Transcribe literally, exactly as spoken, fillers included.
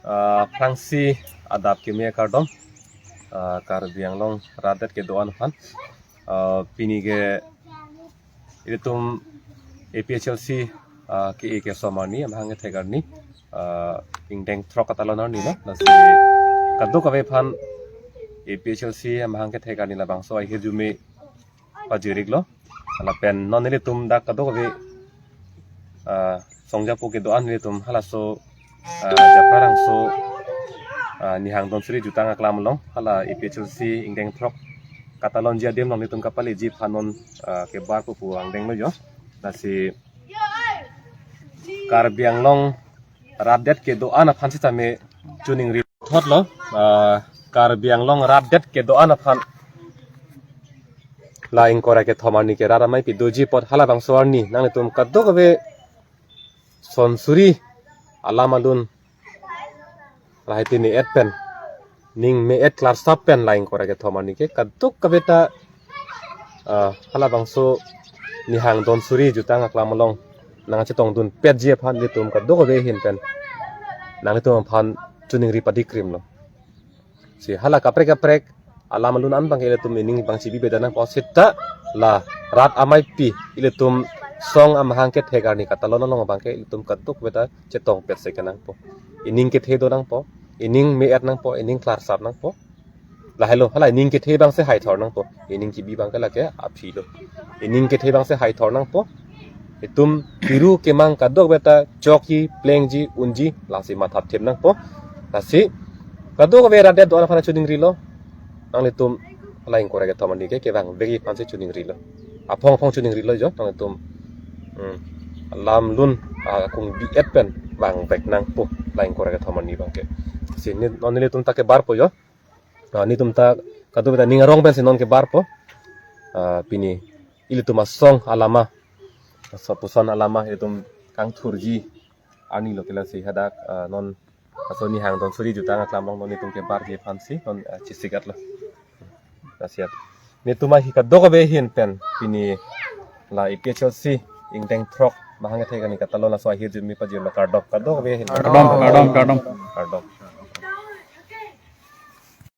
Ah, aphrangsi adap keme kardom, ah, Karbi Anglong rat det kedo-an aphan. Ah, pini ke ilitum A P H L C, ah, ke-e kesom arni, amahang kethek arni, ah, ingdeng throk katalon arni lo. Lasi kadokave aphan A P H L C amahang kethek arni labangso ahirjume pajir-iklo. Lapen non nelitum dak kadokave, ah, songjapo kedo-an nelitum halaso, ah, Japrarangso, ah, Nihang Donsuri Jutang Aklam along hala A P H L C ingdeng throk katalonji adim along nelitum kapaleji aphan non, ah, kebarpo pu angdenglo jo. Lasi Karbi Anglong rat det kedo-an aphan sitame choningri thotlo, ah, Karbi Anglong rat det kedo-an aphan la ingkoi ra kethom arni ke rat ameipi doji apot halabangso arni nanglitum kadokave son suri alam alun lahai tini et pen, ning me-et klarsap pen la ingkoi ra kethom arni ke kadokave ta, ah, halabangso Nihang Donsuri Jutang Aklam along nangchetongdun petji aphan ilitum kadokave ahin pen nanglitum aphan choningri padikrimlo. Si hala kaprek kaprek alam alun an abangke ilitum ining abang chibi beda nangpo, seta la rat ameipi ilitum song amahang kethek arni katalon along abangke ilitum kadokave ta chetong petse kenangpo. Ining kethe do nangpo, ining me-et nangpo, ining klarsap nangpo. Lahelo, hala ining kethe abangsi haithor nangpo. Ining chibi abangke lake aphi lo. Ining kethe abangsi haithor nangpo. Itum piru kemang kadokave ta chokji, plengji, unji, lasi mathathip nangpo. Lasi kadokave rat det do-an aphan choningrilo. Nanglitum la ingkoi ra kethom arni ke kevang vekji aphansi choningrilo. Aphong aphong choningrilo jo, nanglitum, hmm, alam alun, ah, akung bi-et pen vangvek nangpo la ingkoi ra kethom arni abangke. Si ne, non nelitum ta kebarpo jo. Ah, nelitum ta kadokave ta ning arong pensi non kebarpo. Ah, pini ilitum asong alama, aso puson alama ilitum kangthurji arni lo ke lasi hadak, ah, non aso Nihang Donsuri Jutang Aklam along non nelitum kebarji aphansi non, ah, chesik-atlo. Lasi nelitum ahi kadokave ahin pen pini la A P H L C ingdeng throk amahang kethek arni katalon laso ahirjume pajirlo, kardom kadokave ahin pen. Kardom, kardom, kardom. Kardom.